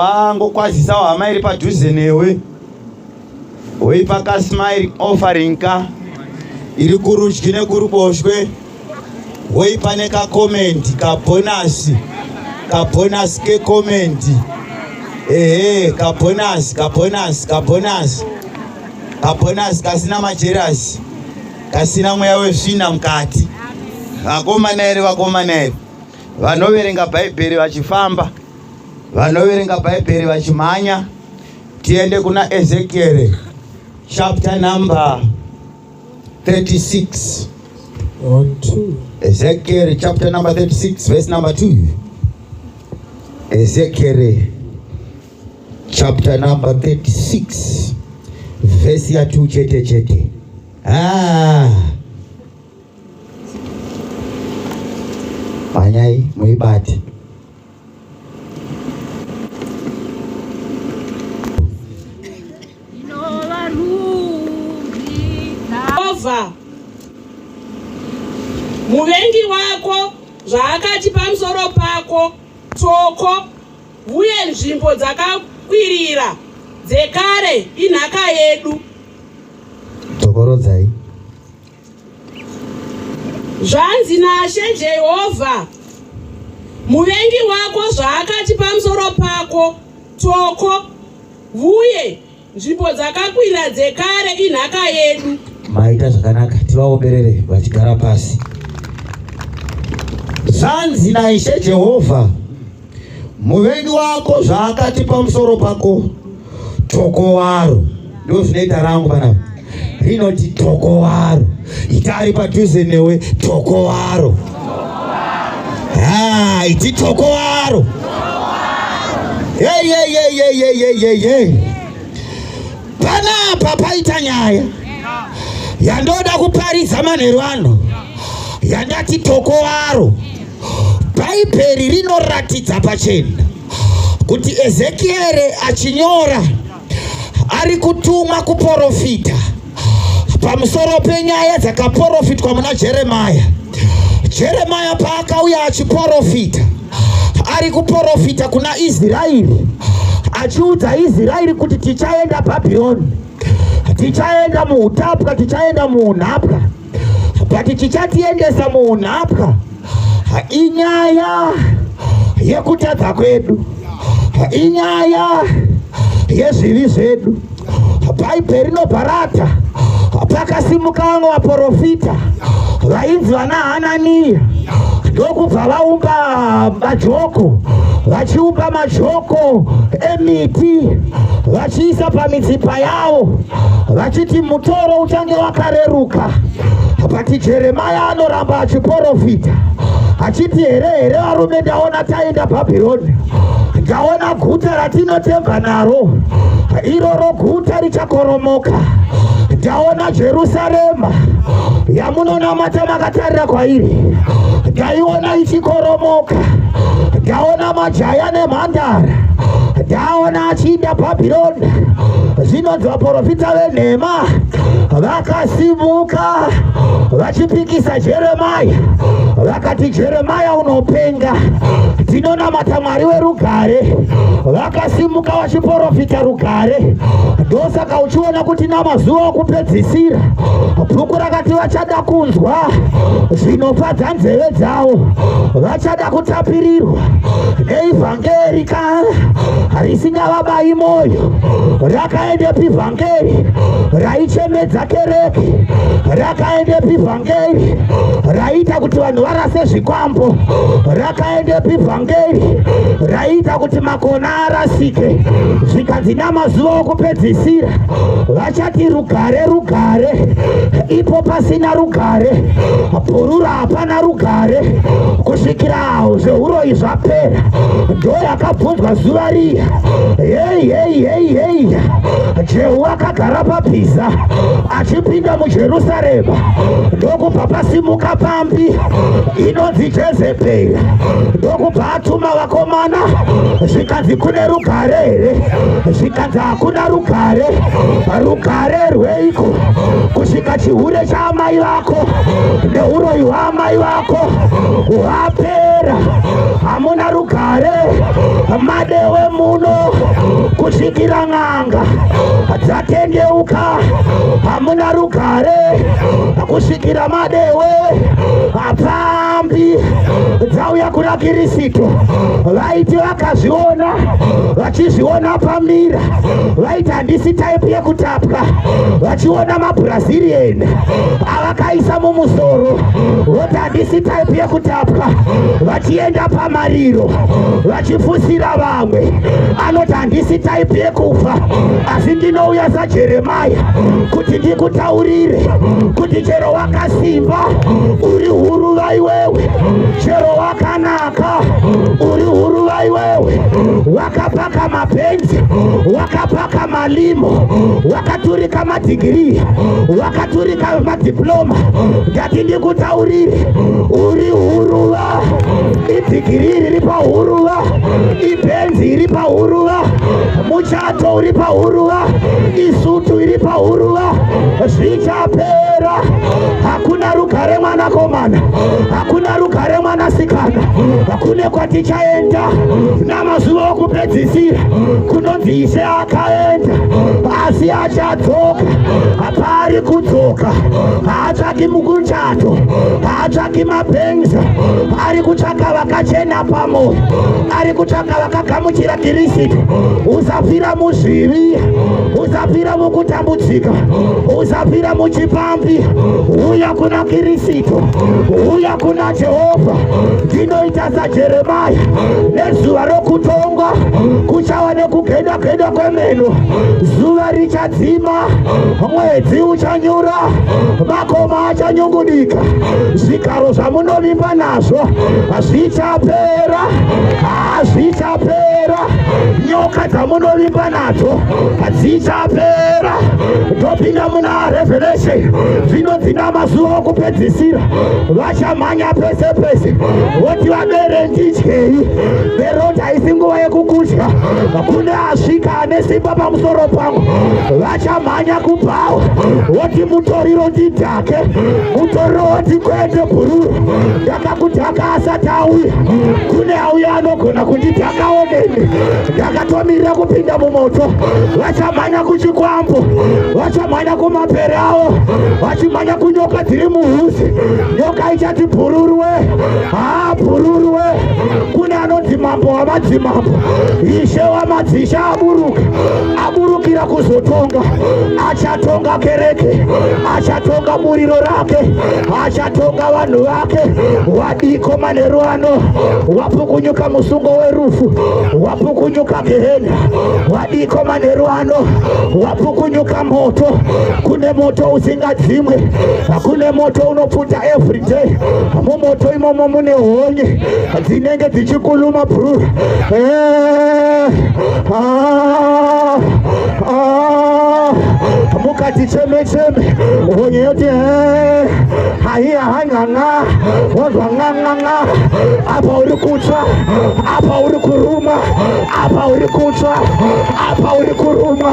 Wangokwazisawo hama iri padhuze newe woipa kasmile offering ka iri kurudyi nekuruboshwe woipa nekakomenti kabhonasi kabhonasi kekomenti ehe kabhonasi kabhonasi kabhonasi kabhonasi kasina majerasi kasina mweya wesvina mukati. Vakomana here vakomana here vanoverenga bhaibheri vachifamba vanoverenga bhaibheri vachimhanya. Tiende kuna Ezekiel chapter number 36. 1 2. Ezekiel chapter number 36 verse number 2. Ezekiel chapter number 36 verse ya 2 chete chete. Ah. Mhanyai muibate. Jehovha muvengi wako zvaakati pamusoro pako tsoko uye nzvimbo dzakakwirira dzekare inhaka yedu. Dzokorodzai. Zvanzi naShe Jehovha, muvengi wako zvaakati pamusoro pako, tsoko, vuye nzvimbo dzakakwirira dzekare inhaka yedu. Maita zvakanaka, tivaomberere vachigara pasi. Zvanzi naIshe Jehovha, muvengi wako zvaakati pamusoro pako, toko waro. Ndo zvinoita rangu panapa, rinoti toko waro. Ita ari padhuze newe, toko waro. Ha, iti toko waro. Hey, hey, hey, hey, hey, hey, hey, hey. Panapa paita nyaya yandoda kuparidza manheru ano, yandati toko waro. Bhaibheri rinoratidza pachena kuti Ezekiere achinyora ari kutumwa kuporofita pamusoro penyaya dzakaporofitwa muna Jeremaya. Jeremaya paakauya achiporofita, ari kuporofita kuna Israeri, achiudza Israeri kuti tichaenda Bhabhironi, tichaenda muutapwa, tichaenda muunhapwa, but chichatiendesa muunhapwa inyaya yekutadza kwedu, inyaya yezvivi zvedu. Bhaibheri rinobva rata pakasimuka vamwe vaporofita vainzi vana Hananiya, ndokubva vaumba majoko, vachiumba majoko emiti vachiisa pamitsipa yavo, vachiti mutoro uchange wakareruka. But Jeremaya anoramba achiporofita achiti, here here varume, ndaona taenda Bhabhironi, ndaona guta ratinotemba naro, iroro guta richakoromoka. Ndaona Jerusarema yamunonamata makatarira kwairi, ndaiona ichikoromoka. Ndaona majaya nemhandara, ndaona achiinda Bhabhironi. Zvinonzi vaprofita venhema vakasimuka vachipikisa Jeremaya, vakati Jeremaya unopenga, tinonamata Mwari werugare. Vakasimuka vachiprofita rugare. Ndosaka uchiona kuti namazuva okupedzisira bhuku rakati vachada kunzwa zvinofadza nzeve dzavo, vachada kutapirirwa neivhangeri ka risingavabayi moyo. Rakaendepi vhangeri raichemedza kereke? Rakaendepi vhangeri raiita kuti vanhu varase zvikwambo? Rakaendepi vhangeri raiita kuti makona arasike? Zvikanzi namazuva okupedzisira vachati rugare rugare, ipo pasina rugare. Bhurura hapana rugare kusvikira zveuroyi zvapera. Ndo yakabvunzwa zuva riya, hei hei hei hei, Jehu akagara pabhiza achipinda muJerusarema, ndokubva pasimuka pambi inonzi Jezebheri, ndokubva atuma vakomana, zvikanzi kune rugare here? Zvikanzi hakuna rugare. Rugare rweiko kusvika chihure chaamai vako neuroyi hwaamai vako hwapera? Hamuna rugare, madewe muno. Kusvikira n'anga dzatendeuka, hamuna rugare. Kusvikira madewe hapambi dzauya kuna Kirisitu. Vaiti vakazviona, vachizviona pamira, vaiti handisi type yekutapwa. Vachiona maBrazilian avakaisa mumusoro, voti handisi type yekutapwa. Vachienda pamariro vachifusira vamwe, anoti handisi type yekufa. Asi ndinouya saJeremaya kuti ndikutaurire kuti chero wakasimba uri huruva iwewe, chero wakanaka uri huruva iwewe, wakapaka mapenzi, wakapaka malimo, wakaturika madhigirii, wakaturika madiploma, ndati ndikutaurire, uri huruva. Idhigirii riri pahuruva, ibenzi iri pahuruva, muchato uri pahuruva, isutu iri pahuruva. Zvichapera. Hakuna rugare mwanakomana, hakuna rugare mwanasikana. Hakune kwatichaenda namazuva okupedzisira. Kunonzi Ishe akaenda asi achadzoka. Hapari kudzoka, haatsvaki mukuchato, haatsvaki mapenzi, ari kutsvaka vakachena pamwoyo, ari kutsvaka vakagamuchira Kirisitu. Usafira muzvivi, usafira mukutambudzika, usafira muchipambi. Uya kuna Kirisitu, uya kuna Jehovha. Ndinoita saJeremaya. Nezuva rokutonga kuchava nekugeda geda kwemeno. Zuva richadzima, mwedzi uchanyura, makoma achanyungudika. Zvigaro zvamunovimba nazvo zvichapera, zvichapera. Nyoka dzamunovimba nadzo dzichapera. Ndopinda muna Revelation, zvinonzi namazuva okupedzisira vachamhanya pese pese, voti vabere ndidyei. Beroti haisi nguva yekukudya, kune asvika ane simba pamusoro pangu. Vachamhanya kubhawa, voti mutoriro ndidhake. Mutoriro woti kwete bhururu, ndakakudhaka asati auya. Kune auya anogona kundidhakawo neni, ndakatomirira kupinda mumoto. Vachamhanya kuchikwambo, vachamhanya kumapere avo, vachimhanya kunyoka dziri muhusi. Nyoka ichati bhururwe, haa bhururwe, kune anonzi mambo wamadzimambo, ishe wamadzishe aburuka, aburukira kuzotonga. Achatonga kereke, achatonga buriro rake, achatonga vanhu vake. Wadiko manheru ano? Wapukunyuka musungo werufu, wapukunyuka gehena. Wadiko manheru ano? Wapukunyuka moto. Kune moto usingadzimwe, kune moto unopfuta everyday. Mumoto imomo mune honye dzinenge dzichikuluma bhuru. Eh, ah, ah, mukati cheme cheme, honye yoti eh, haiya hanganga, wazwa nganganga. Apa uri kutsva, apa uri kuruma, apa uri kutsva, apa uri kuruma.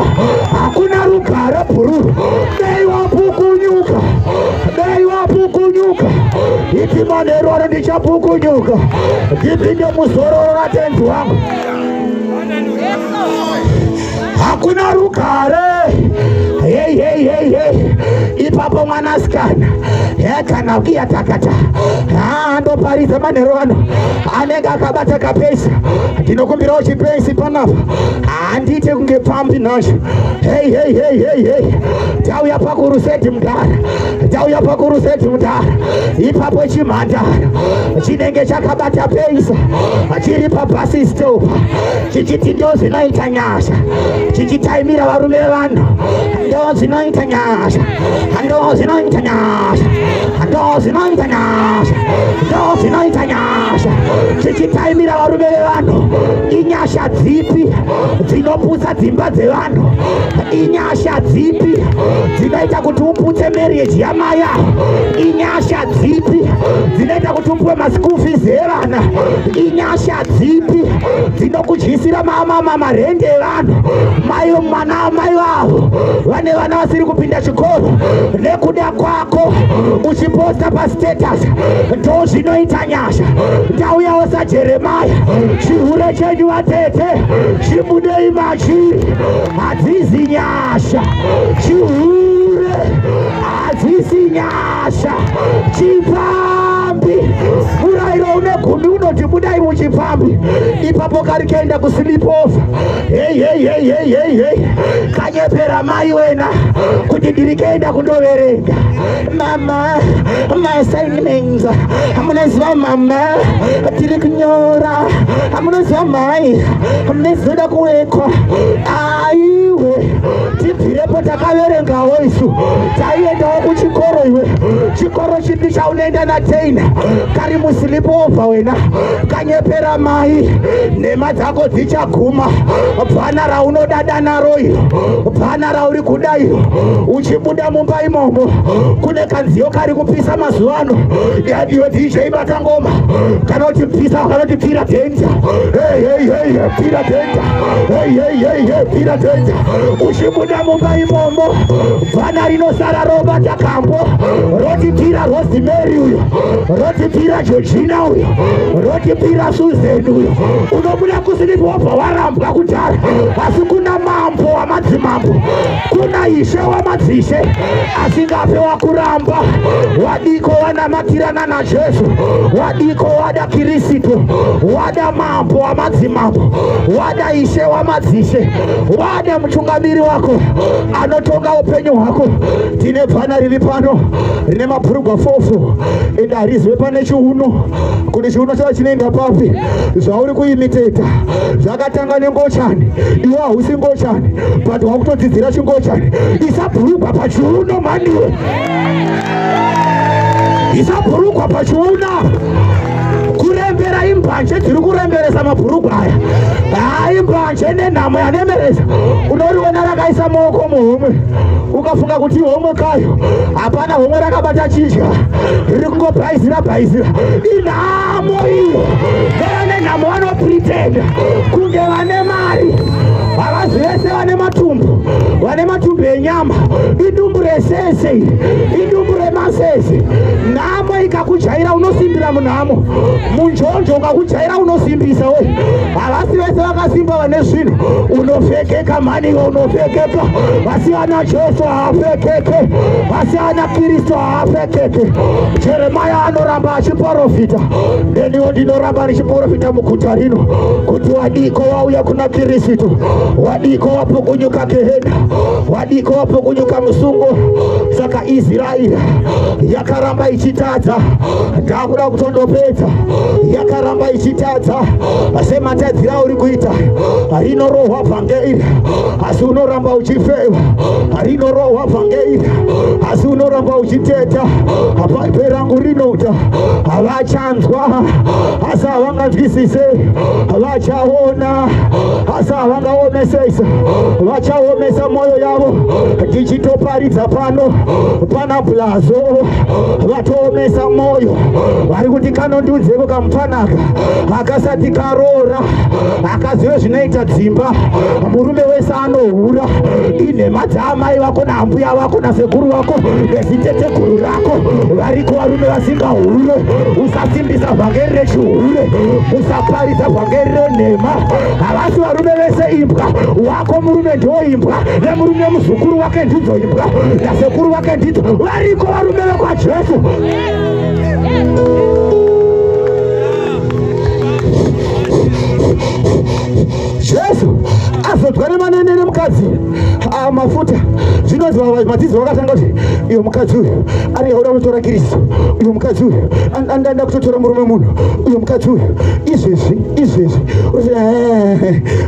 Hakuna rugare bhururu. Dai wapukunyuka, dai wapukunyuka. Iti manheru ano ndichapukunyuka, ndipinde muzororo ratenzi wangu. Hakuna rugare. Hei hei hei hei, ipapo mwanasikana hekana ukiyatakata ndoparidza manheru ano. Anenge akabata kapesi, ndinokumbirawo chipensi panapa, handiite kunge pambi nhasha. Hei hei hei hei hei, tauya pakurusedi mudhara, tauya pakurusedi mudhara. Ipapo chimhandara chinenge chakabata peisa chiri pabus stop, chichiti ndo zvinoita nyasha, chichitaimira varume vevanhu. Ndo zvinoita nyasha, ndo zvinoita nyasha, ndo zvinoita nyasha, ndo zvinoita nyasha, chichitaimira varume vevanhu. Inyasha dzipi dzinoputsa dzimba dzevanhu? Inyasha dzipi dzinoita kuti uputse marriage yamai avo? Inyasha dzipi dzinoita kuti upiwe maschool fees evana? Inyasha dzipi dzinokudyisira marende evanhu? Mai mwana, mai vavo vane vana vasiri kupinda chikoro nekuda kwako, uchipo Kuposta pastatus ndo zvinoita nyasha. Ndauyawo saJeremaya, chihure chenyu vatete chibudei machiri, hadzizi nyasha. Chihure hadzisi nyasha. Chipfambi, murayiro une gumi unoti budai muchipfambi. Ipapo kari kuenda kusleepover. Hey, hey, hey, hey, hey, hey. Kanyepera mai wena kuti ndiri kuenda kundoverenga. Mama, maassignments munoziva, mama, tiri kunyora, munoziva mai, munezoda kuwekwa. Aiwe, tibvirepo, takaverengawo isu, taiendawo kuchikoro. Iwe, chikoro chipi chaunoenda nateina? Kari musleepover wena, kanyepera mai, nhema dzako dzichaguma. Bhana raunodada naro iro, bhana rauri kuda iro, uchibuda mumba imomo kune kanziyo kari kupisa mazuva ano. Yadiwe DJ bata ngoma, kanoti pisa, kanoti pira danger, hey, hey, hey, pira danger, hey, hey, hey, hey, pira danger. Uchibuda mumba imomo, bhana rinosara robata kambo, roti pira Rosemary uyo, roti pira Georgina uyo, roti pira Susan uyo. Unobuda kusleepover warambwa kudhara, asi kuna mambo wamadzimambo, kuna ishe wamadzishe asingape wakuramba. Wadiko wanamatirana naJesu, wadiko wada Kirisitu, wada mambo wamadzimambo, wada ishe wamadzishe, wada mutungamiri wako anotonga upenyu hwako. Tine bhana riri pano rine mabhurugwa fofo, ende harizive pane chiuno kuti chiuno chava chinoenda papi. Zvauri kuimiteta zvakatanga nengochani. Iwe hausi ngochani, but wakutodzidzira chingochani. Isa bhurugwa pachiuno maniwe, isa bhurugwa pachiuno. Kurembera imbanje dziri kuremberesa mabhurugwa aya. Hai, mbanje nenhamo yanemeresa. Unoriona rakaisa maoko muhomwe, ukafunga kuti homwe kayo. Hapana homwe, rakabata chidya, riri kungobhaizira bhaizira. Inhamo iyo. Vane nhamo vanopretenda kunge vane mari. Havazi vese vane matumbu, vane matumbu enyama. Idumbu resese iri, idumbu remasese. Nhamo ikakujaira, unosimbira munhamo. Munjonjo ukakujaira, unosimbisa we. Havasi vese vakasimba vane zvinhu. Unofekeka maniwe, unofekeka. Asi ana Jesu haafekeke, asi ana Kristu haafekeke. Jeremaya anoramba achiprofita, neniwo ndinoramba ndichiprofita muguta rino kuti wadiko wauya kuna Kirisitu, wadiko wapukunyuka gehena, wadiko wapukunyuka musungo. Saka Israeri yakaramba ichitadza. Ndakuda kutondopedza. Yakaramba ichitadza sematadzira auri kuita. Rinorohwa vhangeri, asi unoramba uchifeva. Rinorohwa vhangeri, asi unoramba uchiteta. Bhaibheri rangu rinota, havachanzwa asi havanganzwisise, vachaona asi havangaomesesa, vachaomesa mwoyo yavo. Ndichitoparidza pano, pana blazo vatoomesa mwoyo, vari kuti kanondiudzeko kamufanaka akasati karoora akazive zvinoita dzimba, murume wese anohura. Inhema dzaamai vako naambuya vako nasekuru vako neziteteguru rako. Variko varume vasingahure. Usasimbisa vhangeri rechihure, usaparidza vhangeri renhema. Havasi varume vese imbwa. Wako murume ndoimbwa, nemurume muzukuru wake ndidzo imbwa, nasekuru vake ndidzo. Variko varume vekwaJesu. Jesu azodzwa nemanene nemukadzi mafuta. Zvinonzi madzidzi vakatanga kuti iyo mukadzi uyu anenge auda kutora Kristu, uyo mukadzi uyu anoda kutotora murume munhu, uyo mukadzi uyu izvezvi izvezvi.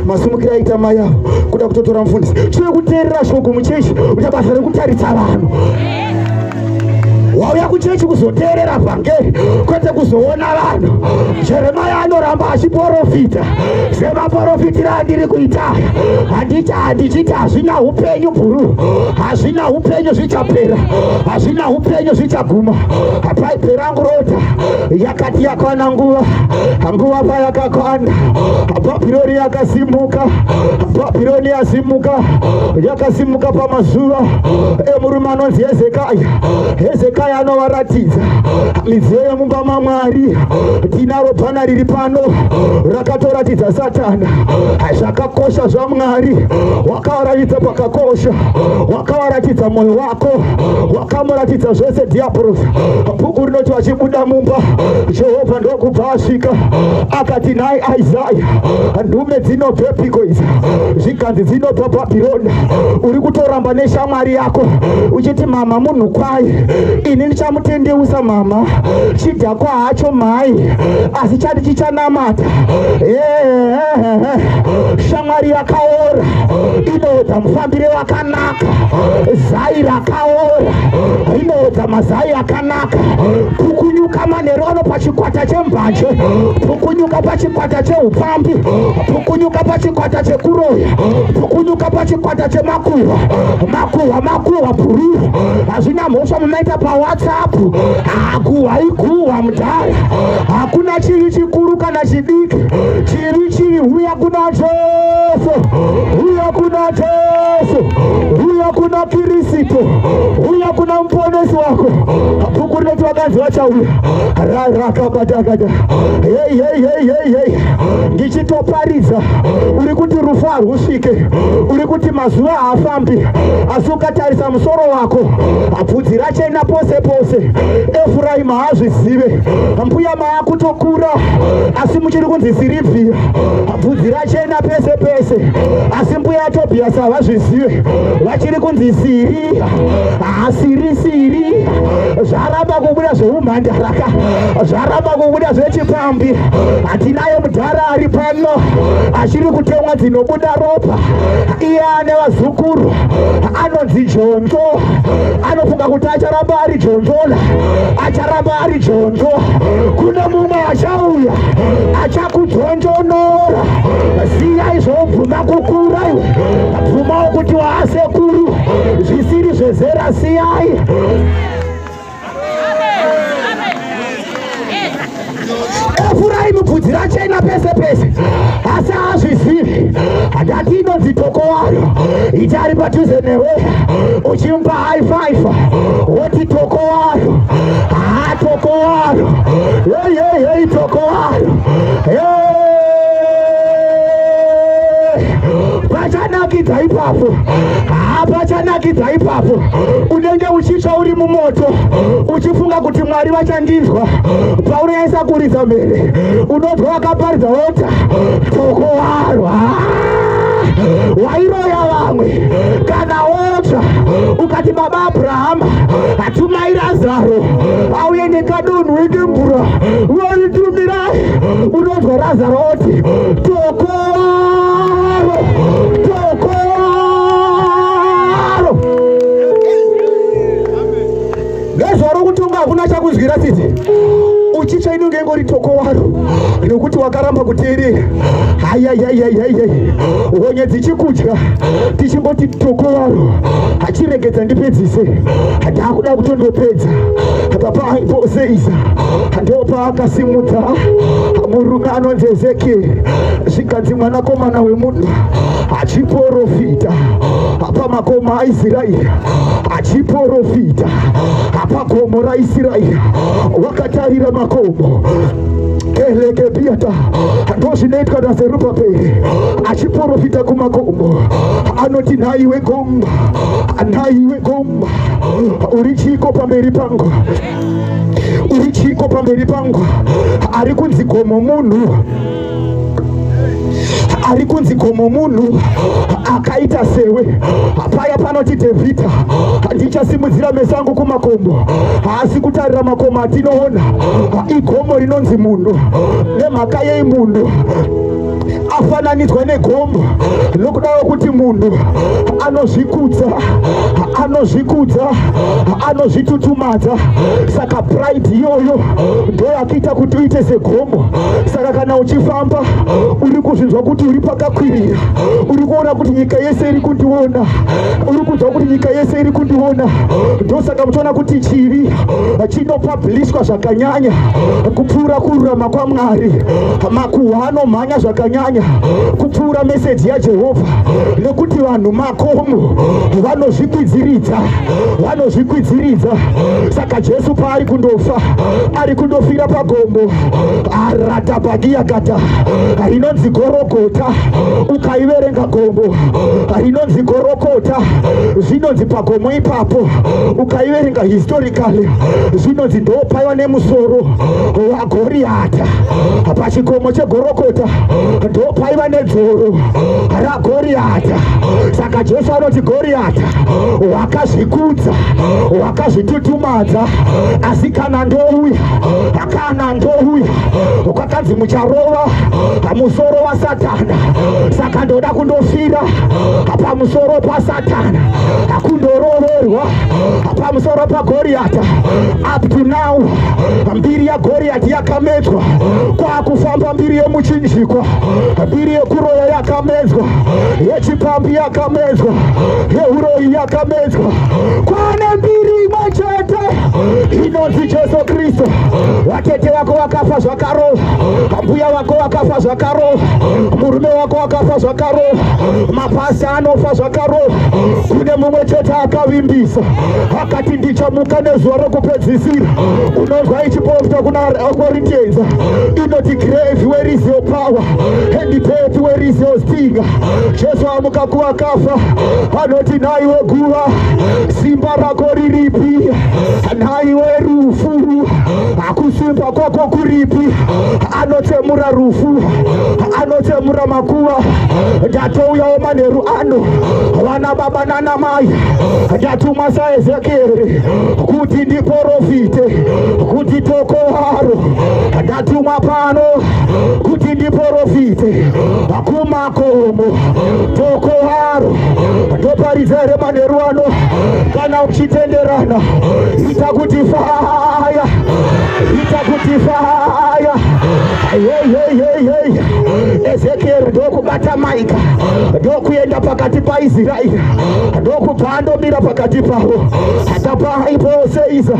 Masumukiro aita mai avo kuda kutotora mufundisi. Chine kuteerera shoko muchechi, uita basa rekutarisa vanhu. Wauya kuchechi kuzoteerera vhangeri, kwete kuzoona vanhu. Jeremaya anoramba achiprofita semaprofitiro andiri kuita. Handiti handichiti hazvina upenyu bhuru, hazvina upenyu, zvichapera, hazvina upenyu, zvichaguma. Bhaibheri rangu rota yakati yakwana nguva. Nguva payakakwana, Bhabhironi yakasimuka. Bhabhironi yasimuka, yakasimuka pamazuva emurume anonzi Hezekaya. Hezekaya. Isakaya anovaratidza midziyo yemumba maMwari. Tinaro bhana riri pano rakatoratidza Satana zvakakosha zvaMwari. Wakavaratidza pakakosha, wakavaratidza mwoyo wako, wakamuratidza zvese Diaborosi. Bhuku rinoti vachibuda mumba, Jehovha ndokubva asvika akati, nhai Isaya, nhume dzinobvepiko idzi? Zvikanzi dzinobva Bhabhironi. Uri kutoramba neshamwari yako uchiti mama munhu kwai, ini ndichamutendeusa mama, chidhakwa hacho mhai, asi chati chichanamata. Shamwari yakaora inoodza mufambire wakanaka, zai rakaora rinoodza mazai akanaka. Pukunyuka manheru ano pachikwata chembanje, pukunyuka pachikwata cheupfambi, pukunyuka pachikwata chekuroya, pukunyuka pachikwata chemakuhwa, makuhwa, makuhwa, bhururu. Hazvina mhosva mumaita paWhatsApp, haguhwa iguhwa mudhara. Hakuna chivi chikuru kana chidiki, chivi chivi. Huya kuna Jesu, huya kuna Jesu, huya kuna Kirisitu, huya kuna muponesi wako. Bhuku rinoti vakanzi vachauya rarakabatakata. Hei hei hei hei hei, ndichitoparidza uri kuti rufu harusvike, uri kuti mazuva haafambi, asi ukatarisa musoro wako bvudzi rachena pose pose. Efuraimu haazvizive, mbuya maakutokura asi muchiri kunzi Sirivhiya, bvudzi rachena pese pese, asi mbuya Tobias havazvizive, vachiri kunzi Siri, hasiri Siri. Zvaramba kubuda zveumhandaraka, zvaramba kubuda zvechipambi. Hatinaye mudhara ari pano achiri kutemwa dzinobuda ropa, iye ane vazukuru anonzi Jonzo, anofunga kuti acharamba ari Jonzola, acharamba ari Jonzo. Kune mumwe achauya achakudzonjonora. Siya izvobvuma kukura iwe, bvumawo kuti waasekuru, zvisiri zvezera siyai. Efuraimu bvudzi rachena pese pese, asi haazvizivi. Ndati inonzi tokowaro, iti ari padhuze newe uchimupa high five, woti tokowaro, ha tokowaro, hey hey hey, tokowaro, hey. Pachanakidza ipapo, hapachanakidza ipapo. Unenge uchitsva uri mumoto uchifunga kuti Mwari vachandinzwa. Paunoyaisa kuridza mhere unonzwa wakaparidza wota tokowarwa. Wairoya vamwe kana wotsva ukati baba Abrahama hatumai Razaro auye nekadonhwe kemvura voitumirai, unonzwa Razaro oti tokowaro, tokowaro. Nezuva rokutonga hakuna chakunzwira tsitsi, uchitsva inenge ingori tokowaro nekuti wakaramba kuteerera. Hayayayayayi, honye dzichikudya tichingoti tokowaro. Hachiregedza ndipedzise, ndakuda kutondopedza. Papa aiposeisa ndopaakasimudza murume anonzi Ezekieri, zvikanzi mwanakomana wemunhu, achiporofita pamakoma aIsraeri, achiporofita pagomo raIsraeri, wakatarira makomo kelekebiata. Ndozvinoitwa naZerubhabheri achiporofita kumakomo, anoti nhaiwe gomba, nhaiwe gomba, uri chiko pamberi pangu? Uri chiko pamberi pangu? Ari kunzi gomo munhu, ari kunzi gomo munhu akaita sewe. Paya panoti Dhavhidha, ndichasimudzira meso angu kumakomo, haasi kutarira makomo atinoona, igomo rinonzi munhu. Nemhaka yei munhu afananidzwa negomo? Nokuda kwekuti munhu anozvikudza, anozvikudza, anozvitutumadza. Saka pride iyoyo ndo yakuita kuti uite segomo. Saka kana uchifamba uri kuzvinzwa kuti uri pakakwirira, uri kuona kuti nyika yese iri kundiona, uri kunzwa kuti nyika yese iri kundiona. Ndosaka muchiona kuti chivi chinopublishwa zvakanyanya kupfuura kururama kwaMwari. Makuhwa anomhanya zvakanyanya. yakanyanya kupfuura meseji yaJehovha, nekuti vanhu makomo vanozvikwidziridza, vanozvikwidziridza. Saka Jesu paari kundofa, ari kundofira pagomo aratabagiyakata rinonzi Gorogota. Ukaiverenga gomo rinonzi Gorokota, zvinonzi pagomo ipapo, ukaiverenga historically, zvinonzi ndopaiva nemusoro waGoriata. Pachikomo cheGorokota ndopaiva nedzoro raGoriata. Saka Jesu anoti, "Goriata, wakazvikudza, wakazvitutumadza, asi kana ndouya, kana ndouya, kwakanzi mucharova musoro waSatana." Saka ndoda kundofira pamusoro paSatana, kundoroverwa pamusoro paGoriata. Up to now mbiri yaGoriati yakamedzwa, kwakufamba mbiri yemuchinjikwa. Mbiri yekuroya yakamedzwa, yechipambi yakamedzwa, yeuroyi yakamedzwa. Kwane mbiri imwe chete inonzi Jesu Kristu. Vatete vako vakafa zvakarova, mbuya vako vakafa zvakarova, murume wako wakafa zvakarova, mapasi anofa zvakarova. Kune mumwe chete akavimbisa akati, "Ndichamuka nezuva rokupedzisira." Unonzwa ichiprofita kuna Corinthians, inoti, "Grave, where is your power? And death, where is your sting?" Jesu amuka kuvakafa, anoti, "Nhaiwe guva, simba rako riripi? Nhaiwe rufu, hakusimba kwako kuripi?" Anotsemura rufu, anotsemura makuva. Ndatouyawo manheru ano, vana baba nana mai, ndatumwa saEzekieri kuti ndiprofite kuti tokowaro. Ndatumwa pano kuti ndiprofite kumakomo, tokowaro. Ndoparidza here manheru ano? Kana uchitenderana, ita kuti fire, ita kuti fire. Heyeyeyey, Ezekieri ndokubata maika, ndokuenda pakati paIsraeri, ndokubva andomira pakati pavo. Hatapaiposeiza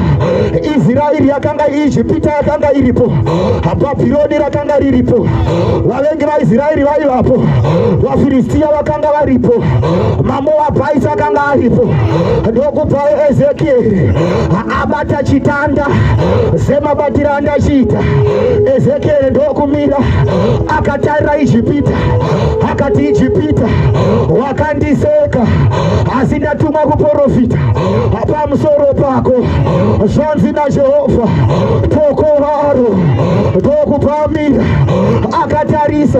Israeri yakanga, Ijipita yakanga iripo, Bhabhironi rakanga riripo, vavengi vaIsraeri vaivapo, vaFiristiya vakanga varipo, maMoabhites akanga aripo. Ndokubva Ezekieri abata chitanda semabatiro andachiita. Ezekieri ndokumira akatarira Ijipita, akati, "Ijipita, wakandiseka, asi ndatumwa kuprofita pamusoro pako. Zvanzi naJehovha, tokovaro." Ndokupamira akatarisa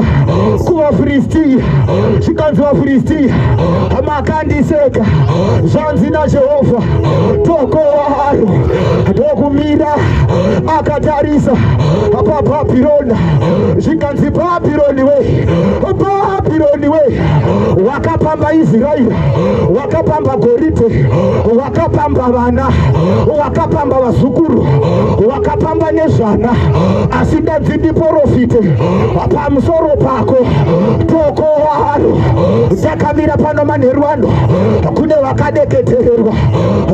kuvaFiristiya, zvikanzi, "VaFiristiya, makandiseka, zvanzi naJehovha, tokovaro." Ndokumira akatarisa paBhabhironi, zvikanzi, "Bhabhironi we, Bhabhironi we, wakapamba Israeri, wakapamba goridhe, wakapamba vana, wakapamba vazukuru, wakapamba nezvana, asi ndanzi ndiprofite pamusoro pako, tokovaro." Takamira pano manheru ano, kune vakadeketererwa,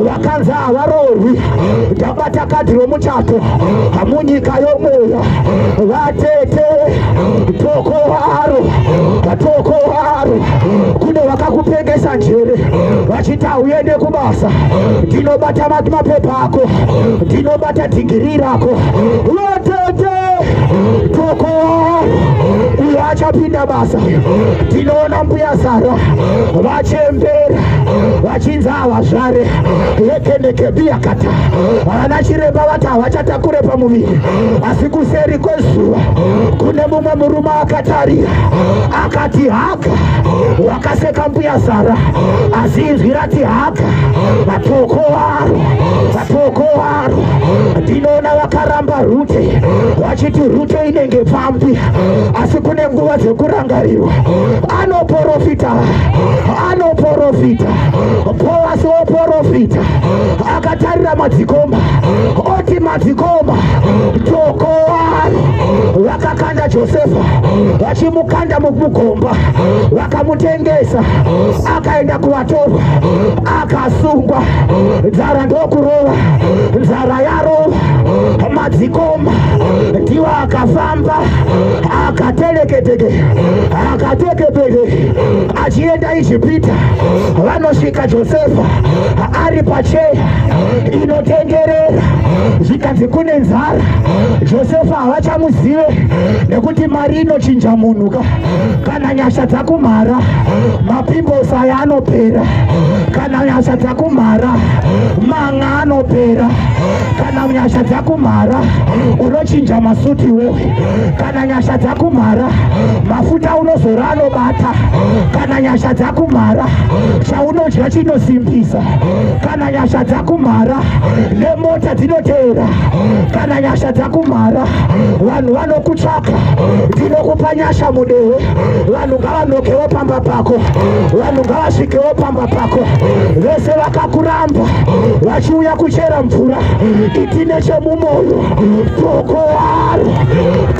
vakanzi havaroorwi. Ndabata kadhi romuchato munyika yomweya. Vatete, tokovaro, tokovaro. Kune vakakupengesa njere vachiti hauende kubasa. Ndinobata mapepa ako, ndinobata dhigiri rako. Vatete, tokovaro, uyo achapinda basa. Ndinoona mbuya Sara vachembera, vachinzi havazvare, yekenekebiyakata. Vana chiremba vati havachatakure pamuviri, asi kuseri kwezuva kune mumwe murume akatarira akati, "Haga, wakaseka mbuya Sara, asi inzwi rati, Haga, tokovaro, tokovaro." Ndinoona vakaramba Rute vachiti Rute inenge pfambi, asi kune nguva dzekurangarirwa. Anoprofita, anoprofita Boasi, woprofita akatarira madzikoma, oti, "Madzikoma, tokovaro." Vakakanda Josefa, vachimukanda mugomba, vakamutengesa, akaenda kuvatorwa, akasungwa, nzara ndokurova, nzara yarova. Madzikoma ndiwo akafamba akateleketeke akatekepeke achienda Ijipita. Vanosvika Josefa ari pacheya inotenderera, zvikanzi kune nzara. Josefa havachamuzive nekuti mari inochinja munhu ka. Kana nyasha dzakumhara mapimbosi aya anopera, kana nyasha dzakumhara manga anopera, kana nyasha dzakumhara unochinja masuti iwewe, kana nyasha dzakumhara mafuta unozora anobata, kana nyasha dzakumhara chaunodya chinosimbisa, kana nyasha dzakumhara nemota dzinoteera, kana nyasha dzakumhara vanhu vanokutsvaka. Ndinokupa nyasha mudewe, vanhu ngavanokewo pamba pako, vanhu ngavasvikewo pamba pako. Vese vakakuramba vachiuya kuchera mvura, iti nechemumoyo toko waro,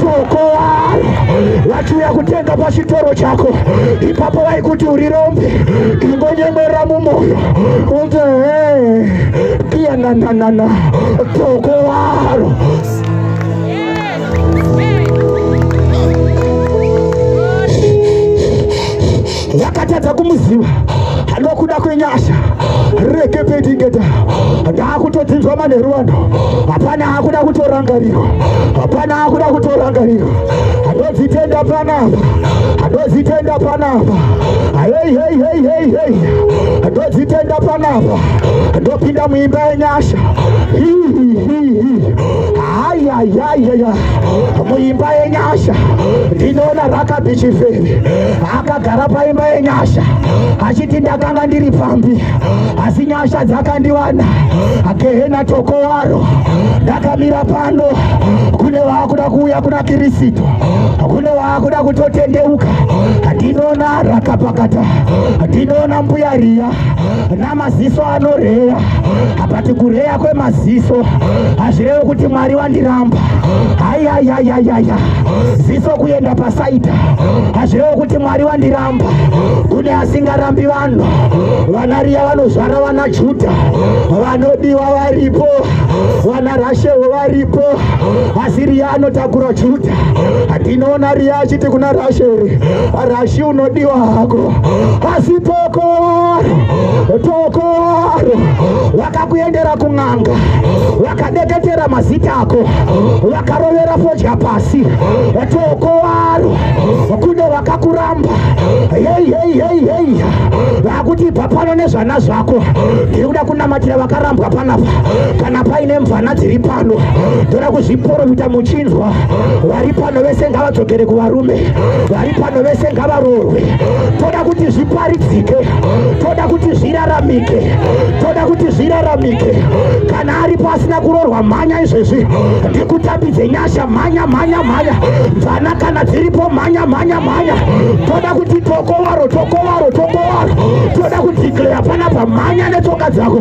toko waro. Vachiuya kutenga pachitoro chako, ipapo vaikuti uri rombe, ingonyemwerera mumoyo unze kiyanananana toko waro. Vakatadza kumuziva nokuda kwenyasha rekepetingeta. Ndaakutodzinzwa manheru ano, hapana akuda kutorangarirwa, hapana akuda kutorangarirwa. Andodzitenda panapa, andodzitenda panapa. Hei hei hei hei hei, andodzitenda panapa. Ndopinda muimba yenyasha. Hayayayaya, muimba yenyasha ndinoona Rakabhi chifeve akagara paimba yenyasha achiti ndakanga ndiri pfambi asi nyasha dzakandiwana. Gehena tokowaro. Ndakamira pano, kune vaakuda kuuya kuna Kirisito, kune vaakuda kutotendeuka. Ndinoona rakapakata, ndinoona mbuya Riya namaziso anoreya. Apati kureya kwemaziso hazvirevi kuti Mwari wandiramba. Hayayayayaya, ziso kuenda pasaita hazvirevi kuti Mwari wandiramba. Kune asingarambi vanhu. Vana Riya vanozvara vana Judha vanodiwa varipo, vana Rashewo varipo, asi Riya anotakura Judha. Ndinoona Riya achiti kuna Rasheri, Rashi unodiwa hako, asi tokowaro tokowaro. Vakakuendera kun'anga, vakadeketera mazita ako, vakarovera fodya pasi, tokowaro. Kune vakakuramba, hei hei hei hei, vakuti ibva pano nezvana zvako. Ndiri kuda kunamatira vakarambwa panapa. Kana paine mvana dziri pano, ndoda kuzviporofita muchinzwa. Vari pano vese ngavadzokere kuvarume, vari pano vese ngavaroorwe. Toda kuti zviparidzike, toda kuti zviraramike, toda kuti zviraramike. Kana aripo asina kuroorwa, mhanya izvezvi, ndikutambidze nyasha. Mhanya mhanya mhanya, mvana kana dziripo, mhanya mhanya mhanya. Toda kuti tokowaro tokowaro tokowaro, toda kudeclare panapa. Mhanya netsoka dzako.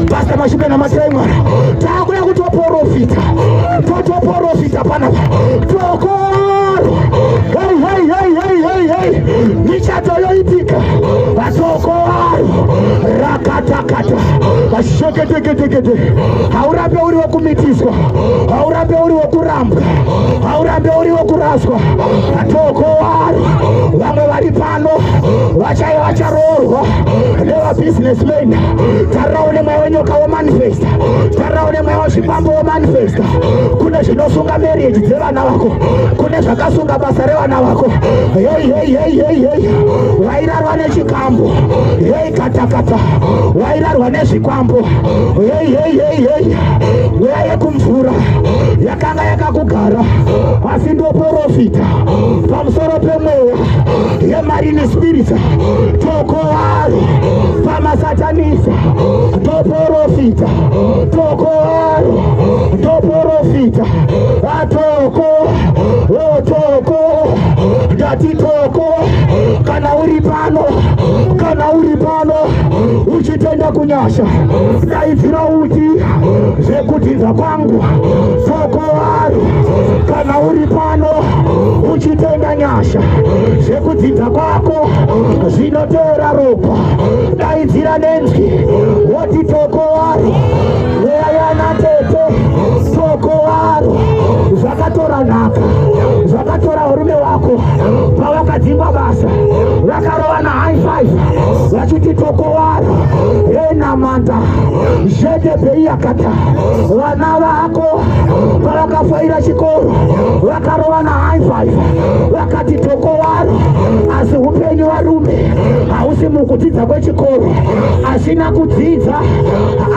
Pastor Mashupe, namatirai Mwari. Takuda kutoporofita, totoporofita panapa. Tokowaro, hei hei hei hei hei hei, michato yoitika. Vatokowaro rakatakata vasheketeketekete. Haurambe uri wekumitiswa, haurambe uri wekurambwa, haurambe uri wekuraswa. Atokowaro, vamwe vari pano vachaiva vacharoorwa nevabusinessmen. Tarirawo nemweya wenyoka womanifesta, tarirawo nemweya wezvikwambo womanifesta. Kune zvinosunga marriage dzevana vako, kune zvakasunga basa revana vako. Hei hei hei hei hei, wairarwa nechikambo, hei katakata, wairarwa nezvikwambo, hei hei hei hei, mweya yekumvura yakanga yakakugara. Asi ndoporofita pamusoro pemweya yemarine spirit, tokowaro pamasatanisa. Ndoporofita tokowaro, ndoporofita atoko otoko, ndati toko. Kana uri pano, kana uri pano uchitenda kunyasha, daidzira uti zvekudhinza kwangu tokowaro. Kana uri pano uchitenda nyasha, zvekudzidza kwako zvinoteera ropa, daidzira nenzwi woti tokowaro. Mweya yana tete. Vakati tokowaro enamanda zhedebeiyakata vana vako pavakafaira chikoro vakarova na high five vakati tokowaro asi upenyu varume hausi mukudzidza kwechikoro asina kudzidza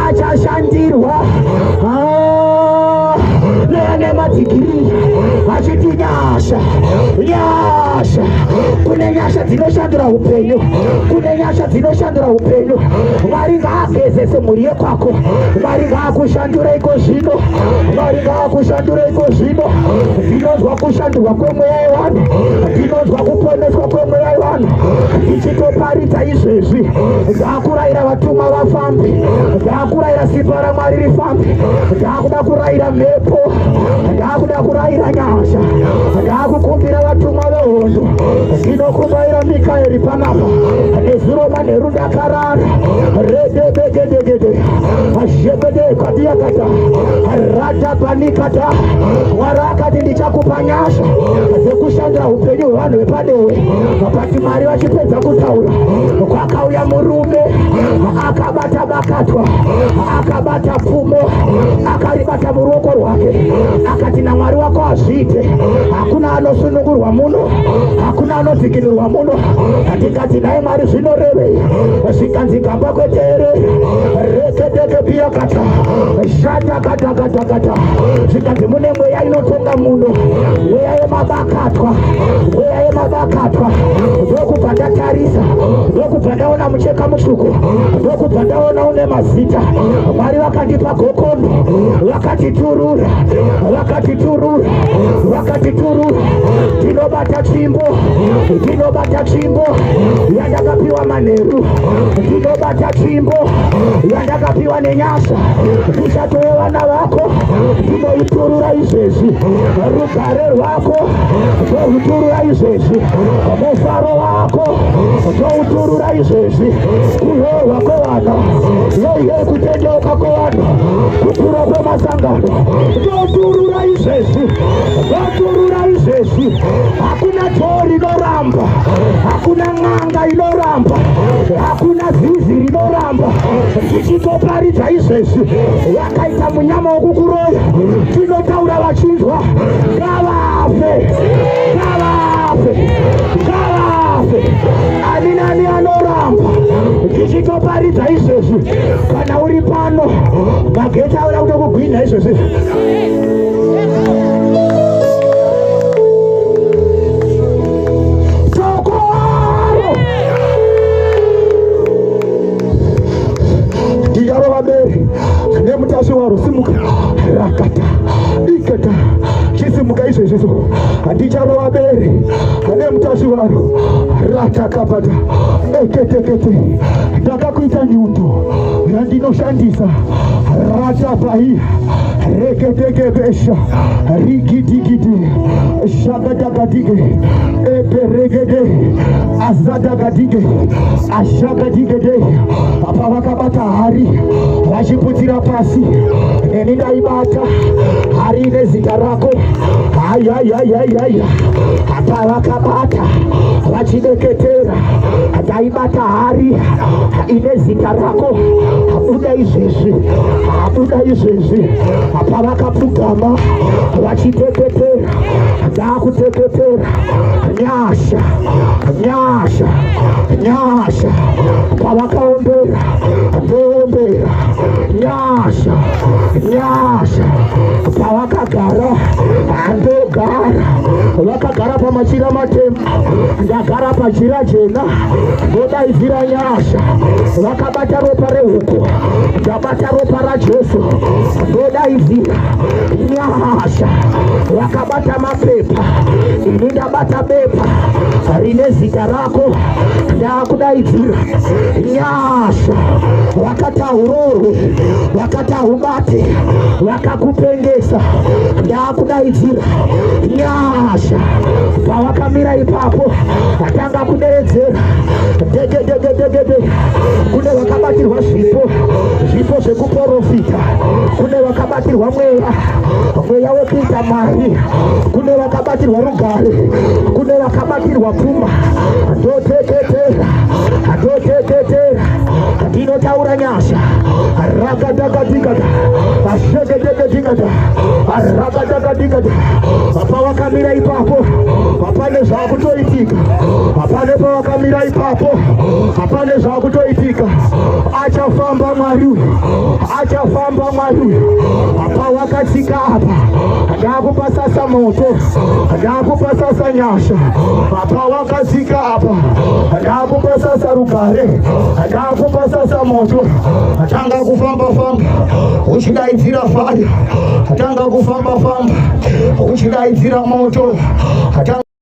achashandirwa ah, neane madhigiri vachiti nyasha nyasha kune nyasha dzinoshandura upenyu kune nyasha dzinoshandura upenyu mwari ngaagezese mhuri yekwako mwari ngaakushandure iko zvino mwari ngaakushandure iko zvino ndinonzwa kushandurwa kwemweya yevanhu ndinonzwa kuponeswa kwemweya yevanhu ndichitoparidza izvezvi ndakurayira vatumwa vafambe ndakurayira simba ramwari rifambe ndakuda kurayira mhepo ndakuda kurayira nyasha ndakukumbira vatumwa vehondo ndinokumbaira mikaeri panapa nezuro manheru ndakarara redebegedegede azhebede kadiyakata radabanikata mwari akati ndichakupa nyasha dzekushandira upenyu hwevanhu vepadewe vapati mwari vachipedza kutaura kwakauya murume akabata bakatwa akabata pfumo akaribata muruoko rwake akati namwari wako hazviite hakuna anosunungurwa muno hakuna anodzikinurwa muno ndikati nhai mwari zvinorevei zvikanzi gamba kweteerera rekedekepiyakata zhatakatakata zvikanzi mune mweya inotonga muno mweya yemabakatwa mweya yemabakatwa ndokubva ndatarisa ndokubva ndaona mucheka mutsvuku ndokubva ndaona une mazita mwari vakandipa gokondo vakatiturura vakatiturura vakatiturura ndinobata tsvimbo ndinobata tsvimbo yandakapiwa manheru ndinobata tsvimbo yandakapiwa nenyasha ndichatove vana vako ndinoiturura izvezvi rugare rwako ndoruturura izvezvi mufaro wako ndouturura izvezvi kuroorwa kwevana yeye kutendeuka kwevanhu kukura kwemasangano ndoturura izvezvi ndoturura izvezvi hakuna dhoo rinoramba hakuna n'anga inoramba hakuna zizi rinoramba tichitoparidza izvezvi vakaita munyama wokukuroya tinotaura vachinzwa ngavafe ngavafe ngavafe ani nani anoramba tichitoparidza izvezvi kana uri pano magetsi auda kutokugwinha izvezvi ndicharova bere nemutasvi waro simuka rakata ikata chisimuka izvezviso handicharova bere nemutasvi waro ratakabata eketekete ndakakuita nyundo yandinoshandisa ratapai reketekebesha rigidigidi shakatakadige eperegede azadakadige ashakadigede apa vakabata hari vachiputsira pasi neni ndaibata hari ine zita rako hayayayayaya apa vakabata vachideketera ndaibata hari ine zita rako habuda izvezvi habuda izvezvi apa vakapfugama vachiteketera ndakuteketera nyasha nyasha nyasha pavakaombera ndoombera nyasha nyasha pavakagara handogara vakagara pamachira matema ndagara pachira jena ndodaidzira nyasha vakabata ropa rehuku ndabata ropa rajesu ndodaidzira nyasha vakabata mapepa ini ndabata bepa rine zita rako ndakudaidzira nyasha vakati hauroorwe vakati haubate vakakupengesa ndakudaidzira nyasha pawakamira ipapo atanga kudeedzera degedegedegede kune vakabatirwa zvipo zvipo zvekuporofita kune vakabatirwa mweya mweya wekuita mari kune vakabatirwa rugare kune vakabatirwa pfuma ndoteketera ndoteketera Ndakupa nyasha. Rakatakatikata. Asheketeketikata. Rakatakatikata. Pawakamira ipapo hapane zvakutoitika. Hapane pawakamira ipapo hapane zvakutoitika. Achafamba Mwari uyu, achafamba Mwari uyu. Pawakatsika apa ndakupa sasa moto, ndakupa sasa nyasha. Pawakatsika apa ndakupa sasa rugare, ndakupa sasa moto. Tanga kufamba famba uchidaidzira fire, tanga kufamba famba uchidaidzira moto. Tanga.